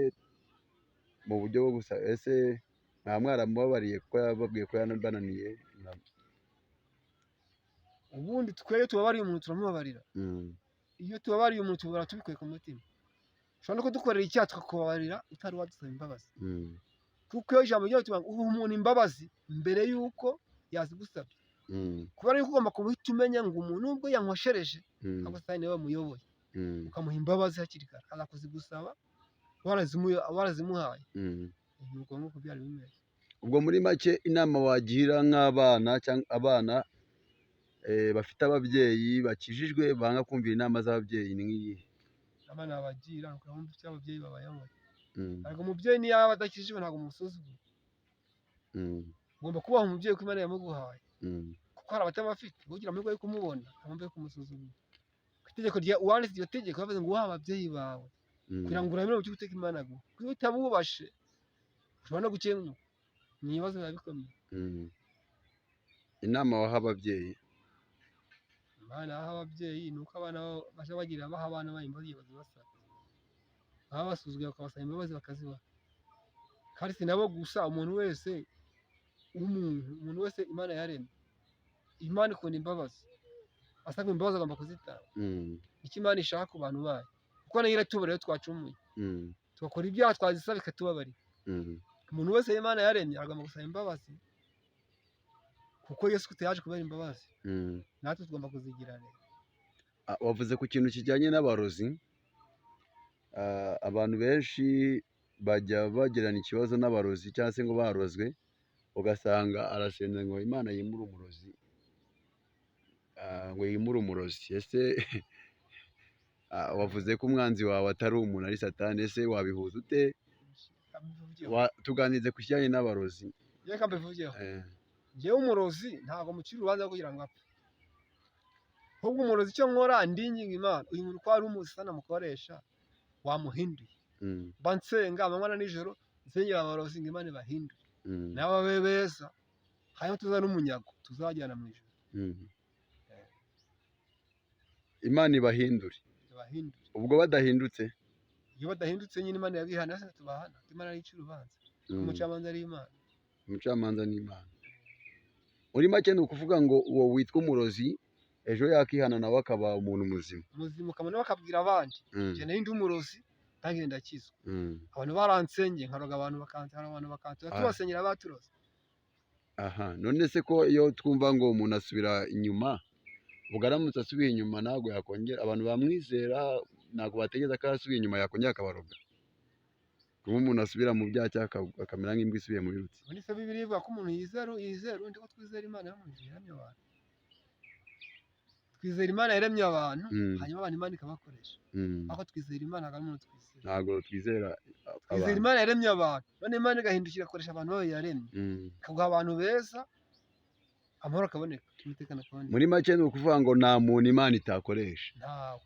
mu buryo bwo gusa, ese nta mwaramubabariye kuko yababwiye ko yanabananiye? Ubundi twebwe tubabariye umuntu turamubabarira. Iyo tubabariye umuntu tubabara tubikuye ku mutima. Ushobora no kudukorera icyaha tukakubabarira utari wadusaba imbabazi. Kuko iyo ijambo ryacu tuvuga ngo uha umuntu imbabazi mbere y'uko yazigusabye. Kubera yuko ugomba guhita umenya ngo umuntu nubwo yankoshereje, ahubwo Satani niwe wamuyoboye. Ukamuha imbabazi hakiri kare, aza kuzigusaba warazimuhaye. Ni uko nguko byari bimeze. Ubwo muri make inama wagira nk'abana cyangwa abana bafite ababyeyi bakijijwe banga kumvira inama z'ababyeyi ni nk'iyihe? Inama nabagira ni ukumva icyo ababyeyi babayoboye. Ntabwo umubyeyi niyo yaba adakijijwe ntabwo umusuzugura. Ugomba kubaha umubyeyi kuko Imana yamuguhaye. Kuko hari abatabafite, ugira amahirwe yo kumubona, nta mpamvu yo kumusuzugura. Ku itegeko rya uwanditse iryo tegeko yavuze ngo wubahe ababyeyi bawe kugira ngo uramire mu cyo Uwiteka Imana aguha. Kuko iyo utabubashe ushobora no gukenyuka. Ni ibibazo biba bikomeye. Inama waha ababyeyi? Imana yaha ababyeyi ni uko abana bajya bagira baha abana babo imbabazi bazibasaba. Baba basuzuguye bakabasaba imbabazi bakazibaha. Kandi si nabo gusa, umuntu wese w'umuntu, umuntu wese Imana yaremye. Imana ikunda imbabazi. Asabwa imbabazi agomba kuzitanga. Icyo Imana ishaka ku bantu bayo. Kuko nayo iratubarira iyo twacumuye. Tugakora ibyaha twazisaba ikatubabarira. Umuntu wese Imana yaremye agomba gusaba imbabazi. Kuko Yesu Kristo yaje kubera imbabazi. Natwe tugomba kuzigira rero. Wavuze ku kintu kijyanye n'abarozi. Abantu benshi bajya bagirana ikibazo n'abarozi cyangwa se ngo barozwe, ugasanga arasenze ngo Imana yimure umurozi, ngo yimure umurozi. Ese wavuze ko umwanzi wawe atari umuntu ari Satani, ese wabihuza ute? Tuganirize ku kijyanye n'abarozi. Reka mbivugeho. Njyewe umurozi ntabwo mucira urubanza kugira ngo apfe. Ahubwo umurozi icyo nkora ndinginga Imana, uyu muntu ko ari umusana mukoresha wamuhinduye. Mba nsenga amanywa na nijoro nsengera abarozi ngo Imana ibahindure. Nabo babe beza, hanyuma tuzane n'umunyago tuzajyana mu ijuru. Imana ibahindure. Ibahindure. Ubwo badahindutse? Iyo badahindutse nyine Imana irabihana, se tubahana. Imana arica urubanza. Umucamanza ari Imana. Umucamanza ni Imana. Muri make ni ukuvuga ngo uwo witwa umurozi ejo yakihana nawe akaba umuntu muzima. Muzima ukabona bakabwira abandi. Njye nari ndi umurozi nanjye ndakizwa. Abantu baransengeye nkaroga abantu bakansengera abantu bakansengera tubasengera baturoze. Aha, none se ko iyo twumva ngo umuntu asubira inyuma, ubwo aramutse asubiye inyuma ntabwo yakongera abantu bamwizera, ntabwo bategereza ko asubiye inyuma yakongera akabaroga. Kuba umuntu asubira mu byaha cyangwa akamera nk'imbwa isubiye muri rutsi. Ubundi se Bibiliya ivuga ko umuntu yizera yizera undi ko twizera Imana yo mu ijuru yaremye abantu. Twizera Imana yaremye abantu, hanyuma abantu Imana ikabakoresha. Ariko twizera Imana ntabwo ari umuntu twizera. Ntabwo twizera Twizera abantu. Imana yaremye abantu, none Imana igahindukira igakoresha abantu bayo yaremye. Ikaguha abantu beza, amahoro akaboneka, umutekano akaboneka. Muri make ni ukuvuga ngo nta muntu Imana itakoresha. Ntawe.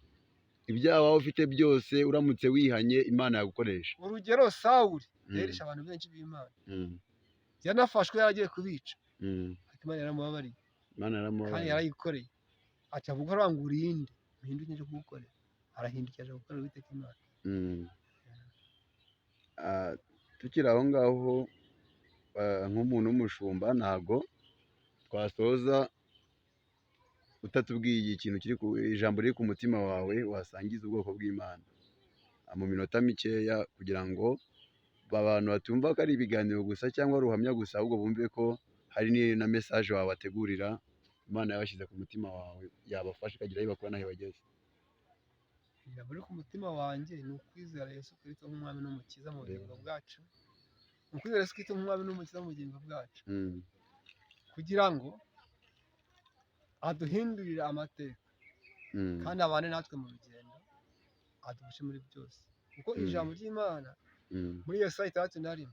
Ibyaha waba ufite byose uramutse wihanye Imana yagukoresha. Urugero Sawuli yeresha abantu benshi b'Imana. Yanafashwe yaragiye kubica. Ariko Imana yaramubabariye. Imana yaramubabariye. Kandi yarayikoreye. Aca gukora ngo urinde, mpinduke nje kugukorera. Arahindukira aja gukorera Uwiteka Imana. Tukiri aho ngaho nk'umuntu w'umushumba ntabwo twasoza utatubwiye ikintu kiri ku ijambo riri ku mutima wawe wasangiza ubwoko bw'Imana mu minota mikeya, kugira ngo abantu batumva ko ari ibiganiro gusa cyangwa ari ubuhamya gusa, ahubwo bumve ko hari na message wabategurira Imana yabashyize ku mutima wawe yabafasha ikagira aho ibakura n'aho ibageza. Ijambo riri ku mutima wanjye ni ukwizera Yesu Kristo nk'umwami n'umukiza mu bugingo bwacu. Ni ukwizera Yesu Kristo nk'umwami n'umukiza mu bugingo bwacu. Kugira ngo aduhindurire amateka. Kandi abane natwe mu rugendo, adufashe muri byose, kuko ijambo ry'Imana muri Yesaya 61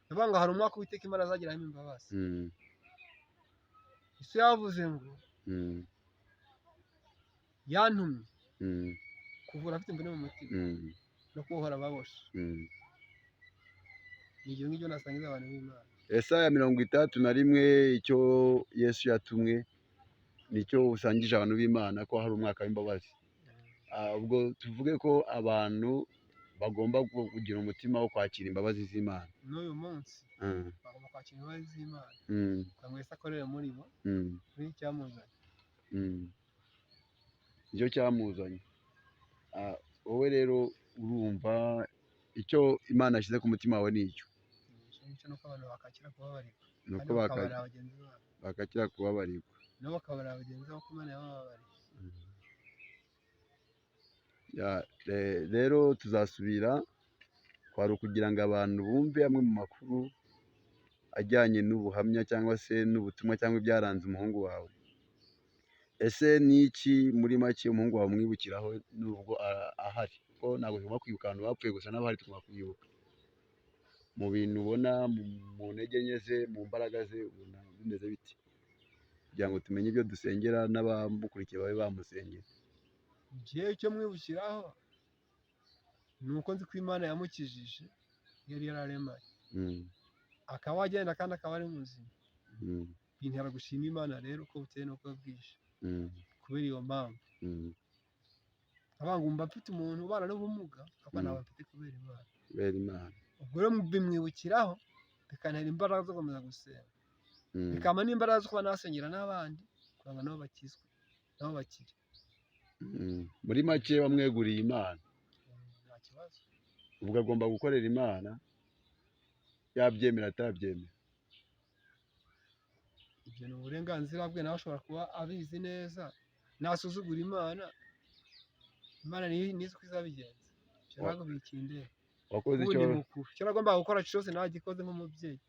rivuga ngo hari umwaka Uwiteka Imana azagiramo imbabazi. Isi yavuze ngo yantumye kuvura afite imvune mu mutima no kubohora ababoshe. Ni ibyo ngibyo nasangiza abantu b'Imana. Yesaya 61, icyo Yesu yatumwe nicyo usangije abantu b'Imana, ko hari umwaka w'imbabazi. Ubwo tuvuge ko abantu bagomba kugira umutima wo kwakira imbabazi z'Imana. N'uyu munsi bagomba kwakira imbabazi z'Imana kugira ngo Yesu akorere muri bo, muri icyamuzanye. Nicyo cyamuzanye. Wowe rero urumva icyo Imana yashyize ku mutima wawe ni icyo. Icyo ni uko abantu bakakira kubabarirwa, Ni kandi uko bakabarira bagenzi babo, bakakira kubabarirwa, nabo bakabarira bagenzi babo ko Imana yabababariye. Rero tuzasubira, kwari ukugira ngo abantu bumve amwe mu makuru ajyanye n'ubuhamya cyangwa se n'ubutumwa cyangwa ibyaranze umuhungu wawe. Ese ni iki muri make umuhungu wawe umwibukiraho nubwo ahari? Kuko ntabwo tugomba kwibuka abantu bapfuye gusa, n'abahari tugomba kubibuka. Mu bintu ubona, mu ntege nke ze, mu mbaraga ze, ubona bimeze bite? Kugira ngo tumenye ibyo dusengera n'abamukurikiye babe bamusengera. Njyewe icyo mwibukiraho ni uko nzi ko Imana yamukijije yari yararemaye, akaba agenda kandi akaba ari muzima. Bintera gushima Imana rero uko bukeye n'uko bwije, kubera iyo mpamvu. Nkaba mfite umuntu ubana n'ubumuga, ariko ntabwo mfite kubera Imana. Kubera Imana. Ubwo rero bimwibukiraho bikantera imbaraga zo gukomeza gusenga, bikampa n'imbaraga zo kuba nasengera n'abandi kugira ngo nabo bakizwe, nabo bakire. Muri make wamweguriye Imana. Nta kibazo. Ubwo agomba gukorera Imana yabyemera atabyemera. Ibyo ni uburenganzira bwe, nawe ashobora kuba abizi neza. Nasuzugura Imana, Imana niyo izi uko izabigenza. Ibyo ntabwo bikindeba. Wakoze Ubu icyo ni mukuru, icyo nagombaga gukora cyose nagikoze nk'umubyeyi,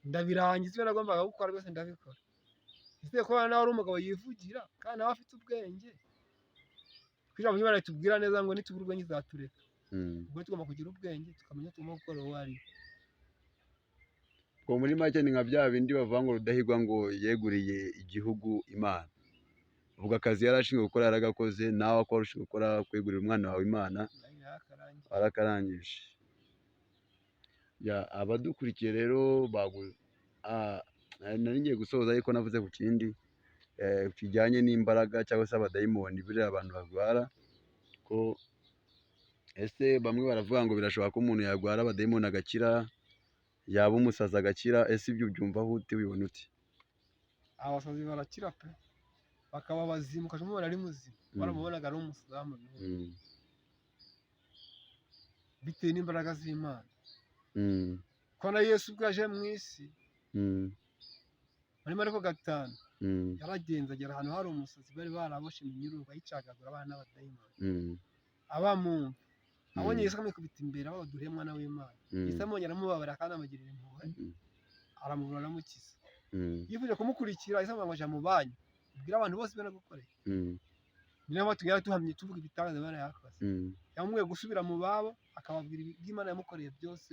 ndabirangiza. Ibyo nagombaga gukora byose ndabikora. Ese kuba nawe ari umugabo yivugira kandi nawe afite ubwenge, kuko ijambo ry'Imana ritubwira neza ngo nitubura ubwenge izatureka. Ubwo tugomba kugira ubwenge, tukamenya tugomba gukora uwo ari we. Ubwo muri make ni nka bya bindi bavuga ngo Rudahigwa ngo yeguriye igihugu Imana. Ubwo akazi yari ashinzwe gukora yaragakoze, nawe akora ushinzwe gukora kwegurira umwana wawe Imana Nayo yarakarangije. warakarangije. Abadukurikiye rero nari ngiye gusoza ariko navuze ku kindi kijyanye n'imbaraga cyangwa se abadayimoni buriya abantu barwara, ko ese bamwe baravuga ngo birashoboka ko umuntu yarwara abadayimoni agakira, yaba umusazi agakira, ese ibyo ubyumva aho ute, ubibona ute? Abasazi barakira pe, bakaba bazima, ukajya umubona ari muzima, baramubonaga ari umusazi mu gihugu, bitewe n'imbaraga z'Imana. Ko na Yesu ubwo aje mu isi muri Mariko 5, yaragenze agera ahantu hari umusazi bari baraboshe iminyururu bayicagagura abana n'abadayimoni, abamwumva abonye Yesu akamwikubita imbere, abaga duhe mwana w'Imana. Yesu amubonye aramubabarira kandi amugirira impuhwe, aramuvura aramukiza. Yifuje kumukurikira, Yesu amubwira ngo jya mu banyu ubwire abantu bose ibyo nagukoreye. Ni nayo mpamvu tugenda tuhamye tuvuga ibitangaza Imana yakoze. Yamubwiye gusubira mu babo akababwira ibyo Imana yamukoreye byose,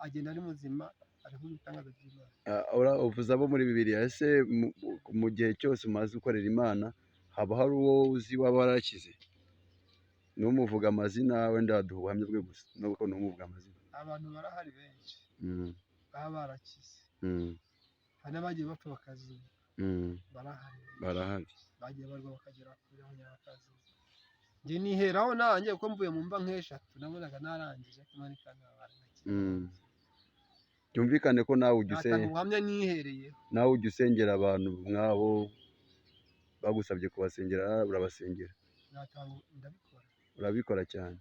agenda ari muzima, aravuga ibitangaza by'Imana. Uvuze abo muri Bibiliya, ese mu gihe cyose umaze ukorera Imana haba hari uwo uzi waba warakize? Ntumuvuge amazina, wenda waduha ubuhamya bwe gusa, nubwo ntumuvuge amazina. Abantu barahari benshi baba barakize, hari n'abagiye bapfa bakazuka, barahari benshi. Barahari. Bagiye barwa bakagera kure bakongera bakazuka. Njye niheraho nanjye kuko mvuye mu mva nk'eshatu nabonaga narangije, ariko Imana ikantabara ngakira. Byumvikane ko nawe ujya Natanga ubuhamya nihereyeho. Nawe ujya usengera abantu nk'abo bagusabye kubasengera, urabasengera? Natanga, ndabikora. Urabikora cyane.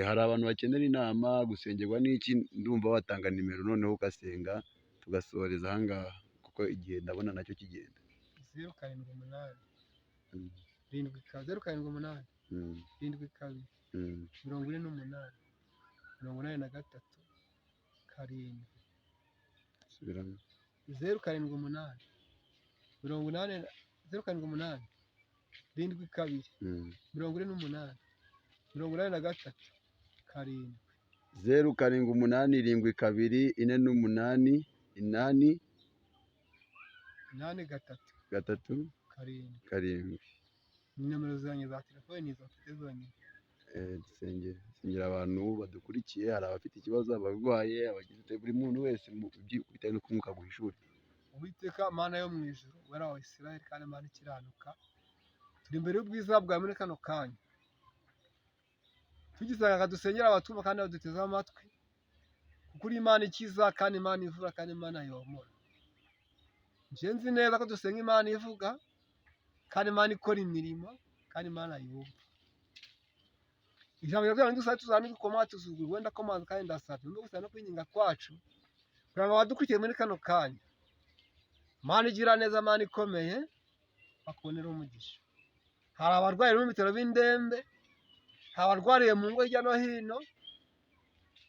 Hari abantu bakenera inama, gusengerwa n'iki, ndumva watanga nimero noneho ugasenga tugasoreza aha ngaha, kuko igihe ndabona nacyo kigenda. 078, 7 078, 72, 48, 83, 7. Subiramo. 078, 80, 078, 72, 48, 83, 7. 0 7 8 7 2 4 8 8 8 3 3 7. 7. Ni nomero zanjye za telefone, ni izo mfite zonyine. Dusengere, sengera abantu badukurikiye. Hari abafite ikibazo, abarwaye, abagize, buri muntu wese bitewe n'uko umwuka aguhishuriye. Uwiteka Mana yo mu ijuru, wera wa Isirayeli kandi Mana ikiranuka, turi imbere y'ubwiza bwawe muri kano kanya, tugisanga dusengera abatwumva kandi baduteze amatwi, kuko uri Imana ikiza kandi Imana ivura kandi Imana yomora. Nje nzi neza ko dusenga Imana ivuga kandi Imana ikora imirimo kandi Imana yumva. Ijambo ryawe nidusaba tuzana ibikoma tuzugurwa, wenda komanza kandi ndasabye no gusa no kwinginga kwacu kugira ngo abadukurikiye muri kano kanya, Mana igira neza, Mana ikomeye, bakubonera umugisha. Hari abarwayi mu bitaro b'indembe, hari abarwariye mu ngo hirya no hino.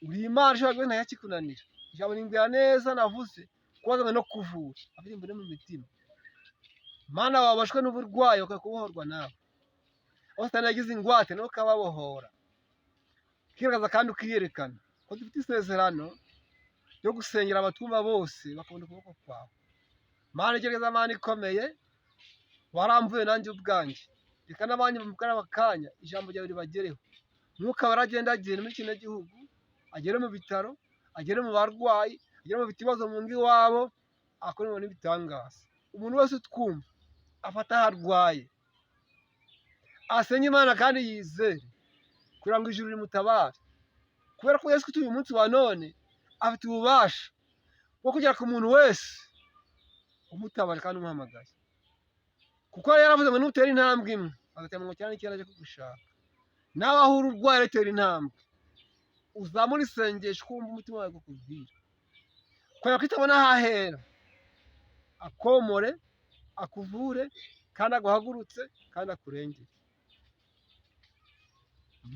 Uri Imana ishobora guhita ntayakikunanira. Ijambo rimbwira neza navuze kubazana no kuvura afite imvune mu mitima. Mana, babashwe n'uburwayi bakwiye kubohorwa nawe. Aho Satani yagize ingwate nawe ukababohora, ukigaragaza kandi ukiyerekana ko dufite isezerano ryo gusengera abatwumva bose bakabona ukuboko kwawe. Mana igerageza, Mana ikomeye, waramvuye nanjye ubwanjye, reka n'abandi mu kanya ijambo ryawe ribagereho. Mwuka waragenda agenda muri kino gihugu, agere mu bitaro, agere mu barwayi, agere mu bafite ibibazo mu ngo iwabo, akore n'ibitangaza. Umuntu wese utwumva afata aho arwaye, asenge Imana kandi yizere kugira ngo ijuru rimutabare, kubera ko Yesu Kristo uyu munsi wa none afite ububasha bwo kugera ku muntu wese umutabaje kandi umuhamagaye, kuko yaravuze ngo nutera intambwe imwe agatera 99 aje kugushaka. Nawe aho uri urwaye, tera intambwe uzamure isengesho, kumva umutima wawe kukubwira kubera ko itabona ahahera, akomore, akuvure kandi aguhagurutse kandi akurengere.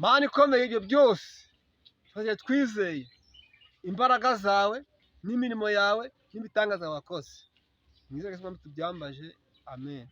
Mana ikomeye, ibyo byose twese twizeye imbaraga zawe n'imirimo yawe n'ibitangaza wakoze. Mu izina rya Yesu tubyambaje, amen.